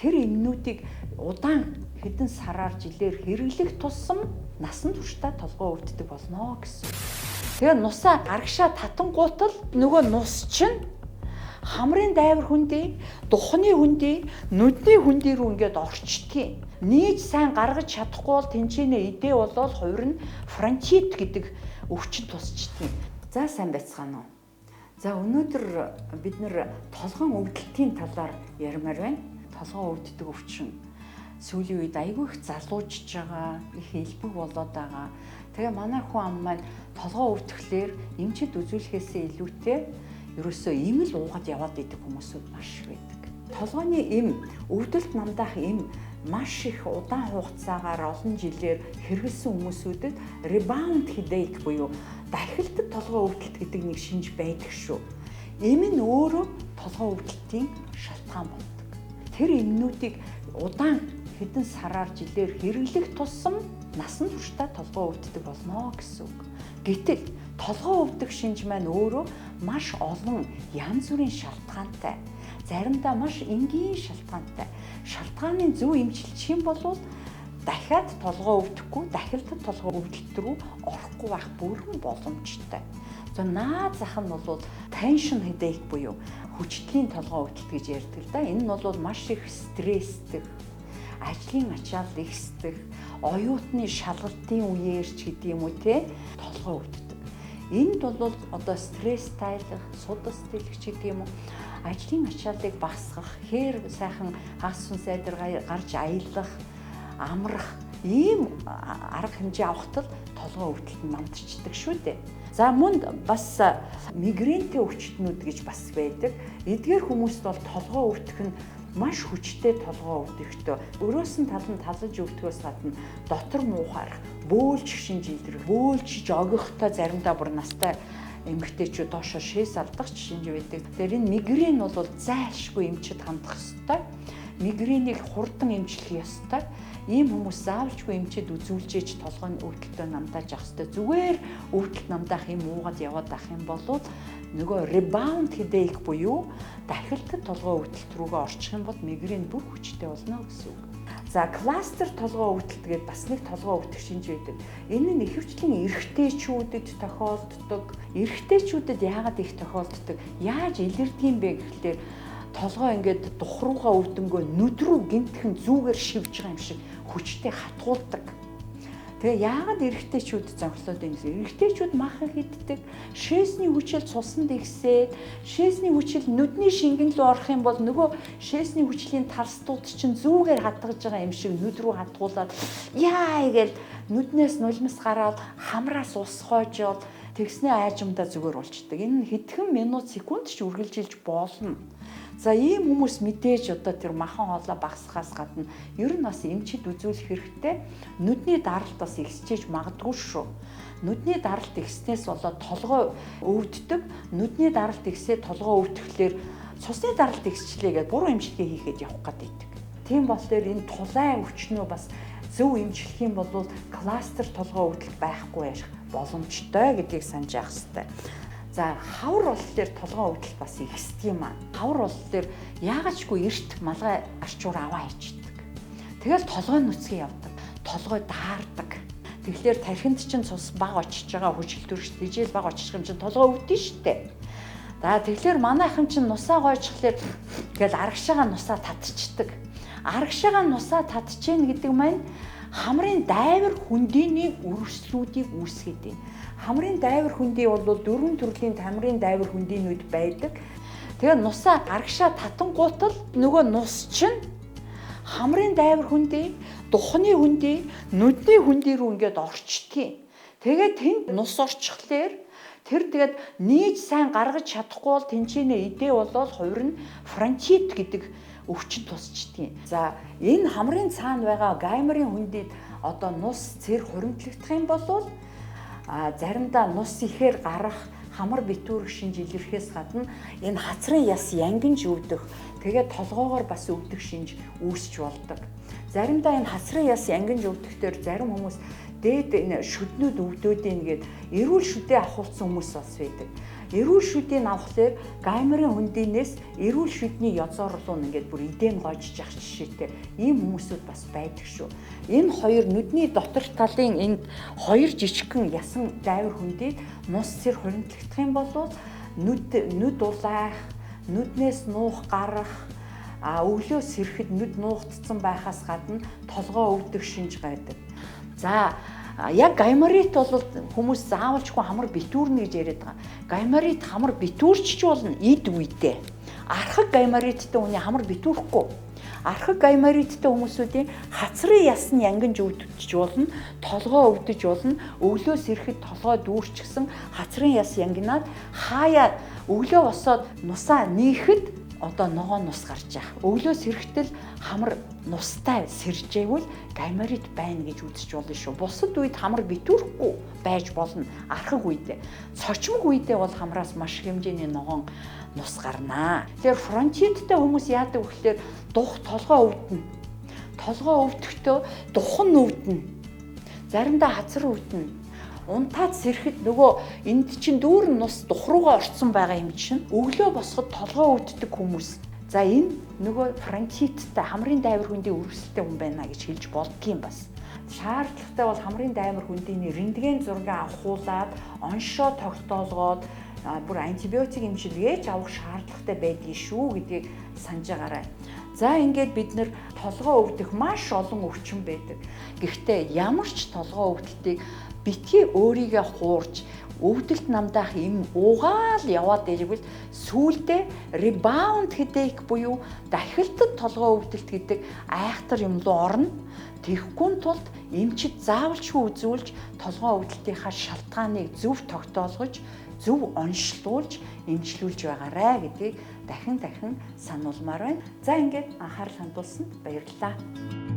Тэр эмнүүдийг удаан хэдэн сараар жилээр хэрэглэх тусам насан туршдаа толгой өвддөг болно гэсэн. Тэгээ нусаа арагшаа татангуутал нөгөө нус чинь хамрын дайвар хөндий, духны хөндий, нүдний хөндий рүү ингээд орчдгийг. Нийж сайн гаргаж чадахгүй бол тэнцэнэ идэ болоод хувир нь фронтит гэдэг өвчин тусчдгийг. За сайн байцгаана уу? За өнөөдөр бид нэр толгойн өвдөлтийн талаар ярмаар байна. Толгой өвддөг өвчин сүүлийн үед айгүй их залуужж байгаа, их элбэг болоод байгаа. Тэгээ манай хүн ам маань толгой өвдөхлөөр эмчид үзүүлэхээсээ илүүтэй ерөөсөө им л уугаад яваад идэг хүмүүсүүд маш их байдаг. Толгойн эм, өвдөлт намдаах эм маш их удаан хугацаагаар олон жилээр хэрэглэсэн хүмүүсүүдэд rebound headache буюу дахилтад толгой өвдөлт гэдэг нэг шинж байдаг шүү. Эм нь өөрөө толгой өвдөлтийн шалтгаан болдог. Тэр эмнүүдийг удаан хэдэн сараар жилээр хэрэглэх тусам насан туршдаа толгой өвддөг болно гэсэн үг. Гэтэл толгой өвдөх шинж маань өөрөө маш олон янз бүрийн шалтгаантай. Заримдаа маш энгийн шалтгаантай. Шалтгаанын зөв эмчилчих юм бол дахиад толгой өвдөхгүй, дахилтад толгой өвдөлт рүү орохгүй байх бүрэн боломжтой. За наад зах нь бол tension headache буюу хүчлийн толгой өвдөлт гэж ярьдаг л да. Энэ нь бол маш их стресстэй, ажлын ачаал ихсдэх, оюутны шалгалтын үеэр ч гэдэг юм уу те толгой өвддөг. Энд бол одоо стресс тайлах, судас тэлэх ч гэдэг юм уу, ажлын ачааллыг багасгах, хээр сайхан хагас сүнс айдар гарч аялах, амрах ийм арга хэмжээ авахтал толгой өвдөлт нь намтарчдаг шүү дээ. За мөн бас мигрентэй өвчтнүүд гэж бас байдаг. Эдгээр хүмүүст бол толгой өвдөх нь маш хүчтэй толгой өвдөхдөө өрөөс нь тал нь талаж өвдөхөөс гадна дотор муухайрах, бөөлжих шинж илрэх, бөөлжиж огихдоо заримдаа бүр настай эмэгтэйчүүд доошо шээс алдах ч шинж байдаг. Тэгэхээр энэ мигрен бол зайлшгүй эмчид хандах ёстой. Мигренийг хурдан эмчлэх ёстой. Ийм хүмүүс заавалчгүй эмчид үзүүлжээж толгойн өвдөлтөө намдааж авах ёстой. Зүгээр өвдөлт намдаах юм уугаад яваад ах юм бол нөгөө rebound headache буюу дахилтад толгой өвдөлт рүүгээ орчих юм бол мигрен бүр хүчтэй болно гэсэн үг. За кластер толгой өвдөлт гэдэг бас нэг толгой өвдөх шинж байдаг. Энэ нь ихэвчлэн эрэгтэйчүүдэд тохиолддог. Эрэгтэйчүүдэд яагаад их тохиолддог? Яаж илэрдэг юм бэ гэхлээр толгой ингээд дух руугаа өвдөнгөө нүд рүү гинтхэн зүгээр шивж байгаа юм шиг хүчтэй хатгуулдаг. Тэгээ яагаад эрэгтэйчүүд зонхлоод байна гэсэн. Эрэгтэйчүүд махан хиддэг, шээсний хүчил цуснд ихсээд, шээсний хүчил нүдний шингэн рүү орох юм бол нөгөө шээсний хүчлийн тарстууд чинь зүгээр хатгаж байгаа юм шиг нүд рүү хатгуулад яа гээл нүднээс нулимс гараад хамраас ус хойжоод тэгснээ айжмдаа зүгээр болчдөг. Энэ нь хэдхэн минут секунд ч үргэлжилж болно. За ийм хүмүүс мэдээж одоо тэр махан хоолой багасгахаас гадна ер нь бас эмчид үзүүлэх хэрэгтэй. Нүдний даралт бас ихсчээж магадгүй шүү. Нүдний даралт ихснээс болоод толгой өвддөг. Нүдний даралт ихсээ толгой өвдөхлөөр цусны даралт ихсчлээ гэдээ буруу эмчилгээ хийхэд явах гэдэг. Тийм болохоор энэ тулай өвчнөө бас зөв эмчлэх юм бол кластер толгой өвдөлт байхгүй байх боломжтой гэдгийг санаж явах хэрэгтэй. За хавар болохоор толгой өвдөлт бас ихсдэг юм аа. Хавар болохоор яагаад ч үгүй эрт малгай арчуур аваа хийчдэг. Тэгэл толгой нүцгэн явдаг. Толгой даардаг. Тэгэхээр тархинд чинь цус баг очиж байгаа хүчил төрш тэжээл баг очих юм чинь толгой өвдөн штэ. За тэгэхээр манайхан чинь нусаа гойчихлаар ингээл арагшаага нусаа татчихдаг. Арагшаага нусаа татчихээн гэдэг маань хамрын дайвар хөндийний үрслүүдийг үүсгээд байна. Хамрын дайвар хөндий бол дөрвөн төрлийн тамрын дайвар хөндийнүүд байдаг. Тэгээ нусаа арагшаа татангуутал нөгөө нус чинь хамрын дайвар хөндий, духны хөндий, нүдний хөндий рүү ингээд орчдгийг. Тэгээ тэнд нус орчихлоор тэр тэгээд нийж сайн гаргаж чадахгүй бол тэнцэнэ идэ болоод хувир нь фронтит гэдэг өвчин тусчдгийг. За энэ хамрын цаана байгаа гаймрын хөндийд одоо нус цэр хуримтлагдах юм бол заримдаа нус ихээр гарах хамар битүүрэх шинж илэрхээс гадна энэ хацрын яс янгинж өвдөх, тэгээд толгоогоор бас өвдөх шинж үүсч болдог. Заримдаа энэ хацрын яс янгинж өвдөхтөр зарим хүмүүс дээд энэ шүднүүд өвдөөд ийн гээд эрүүл шүдээ авахулсан хүмүүс бас байдаг. Эрүүл шүдийг авахлаар гайморын хөндийнээс эрүүл шүдний ёзоор руу ингээд бүр эдэн гоожиж явах жишээтэй ийм хүмүүсүүд бас байдаг шүү. Энэ хоёр нүдний дотор талын энд хоёр жижигхэн ясан дайвар хөндийд нус сэр хуримтлагдах юм бол нүд улаах, нүднээс нуух гарах, өглөө сэрэхэд нүд нуугдсан байхаас гадна толгой өвдөх шинж байдаг. За яг гайморит бол хүмүүс заавалчгүй хамар битүүрнэ гэж яриад байгаа. Гайморит хамар битүүрч болно эд үедээ. Архаг гаймориттэй хүний хамар битүүрхгүй. Архаг гаймориттэй хүмүүсүүдийн хацрын яс нь янгинж өвдөж болно, толгой өвдөж болно, өглөө сэрэхэд толгой дүүрчихсэн хацрын яс янгинаад хаяа өглөө босоод нусаа нийхэд одоо ногоон нус гарч яах. Өглөө сэрэхтэл хамар нустай сэржээвэл гайморит байна гэж үзэж болно шүү. Бусад үед хамар битүүрхгүй байж болно. Архаг үедээ. Цочмог үедээ бол хамраас маш хэмжээний ногоон нус гарнаа. Тэгэхээр фронтиттэй хүмүүс яадаг вэ гэхээр дух толгой өвдөнө. Толгой өвдөхдөө дух нь өвдөнө. Заримдаа хацар өвдөнө. Унтаад сэрэхэд нөгөө энд чинь дүүрэн нус дух руугаа орцсон байгаа юм чинь өглөө босоход толгой өвддөг хүмүүс. За энэ нөгөө фронтиттэй хамрын дайвар хөндийн өргөсөлтэй хүн байна гэж хэлж болдгийм бас. Шаардлагатай бол хамрын дайвар хөндийн рентген зураг авахуулаад оншоо тогтоолгоод бүр антибиотик эмчилгээч авах шаардлагатай байдгийг шүү гэдгийг санаж байгаарай. За ингээд бид нэр толгой өвдөх маш олон өвчин байдаг. Гэхдээ ямар ч толгой өвдөлтийг битгий өөрийгөө хуурж өвдөлт намдаах юм уугаал яваад ирэвэл сүүлдээ rebound headache буюу дахилтад толгой өвдөлт гэдэг айхтар юм руу орно. Тэгэхгүй тулд эмчид заавалчгүй үзүүлж толгой өвдөлтийнхаа шалтгааныг зөв тогтоолгож, зөв онцлуулж, эмчлүүлж байгаарай гэдгийг дахин дахин сануулмаар байна. За ингээд анхаарал хандуулсанд баярлалаа.